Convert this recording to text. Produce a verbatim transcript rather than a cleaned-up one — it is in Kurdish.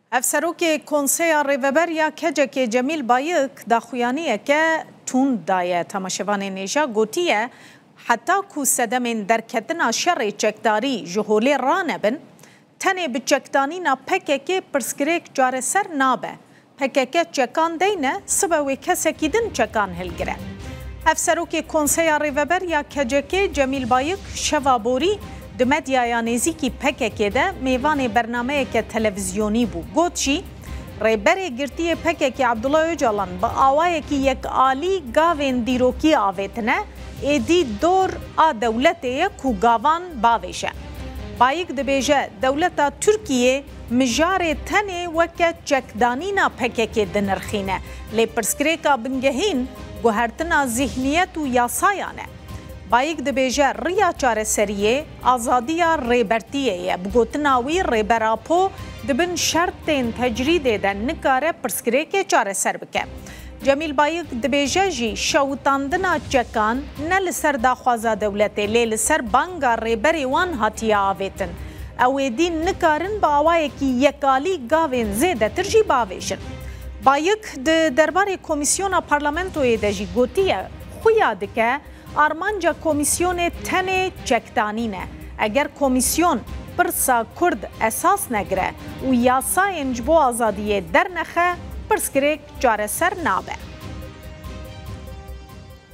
Hevserokê Konseya Rêveber ya K C K'ê Cemîl Bayik daxuyaniyeke tund daye temaşevanên hêja, gotiye, heta ku sedemên derketina şerê çekdarî ji holê ranebin, tenê bi çekdanîna P K K pirsgirêk çareser nabe. P K K çekan deyne, sibe wê kesekî din çekan hilgire. Hevserokê Konseya Rêveber ya K C K Cemîl Bayik şeva borî di medyaya nêzîkî P K K de mêvanê bernameyeke televîzyonî bû. Got jî, Rêberê Girtiyê P K K Abdullah Ocalan bi awayekî yekalî gavên dîrokî avêtine, êdî dor a dewletê ye ku gavan bavêje. Bayik dibêje, dewleta Tirkiyê mijarê tenê weke çekdanîna P K K dinirxîne, lê pirsgirêka bingehîn guhertina zîhniyet û yasayan e. Bayik dibêje, riya çareseriyê azadiya Rêbertiyê ye. Bi gotina wî, Rêber Apo di bin şertên tecrîdê de nikare pirsgirêkê çareser bike. Cemîl Bayik dibêje jî, şewitandina çekan ne li ser daxwaza dewletê, lê li ser banga rêberê wan hatiye avêtin. Ew êdî nikarin bi awayekî yekalî gavên zêdetir jî bavêjin. Bayik di derbarê komîsyona parlamentoyê de jî gotiye, xuya dike, armanca komîsyonê tenê çekdanîn e. Eger komîsyon pirsa Kurd esas negire û yasayên ji bo azadiyê dernexe, pirsgirêk çareser nabe.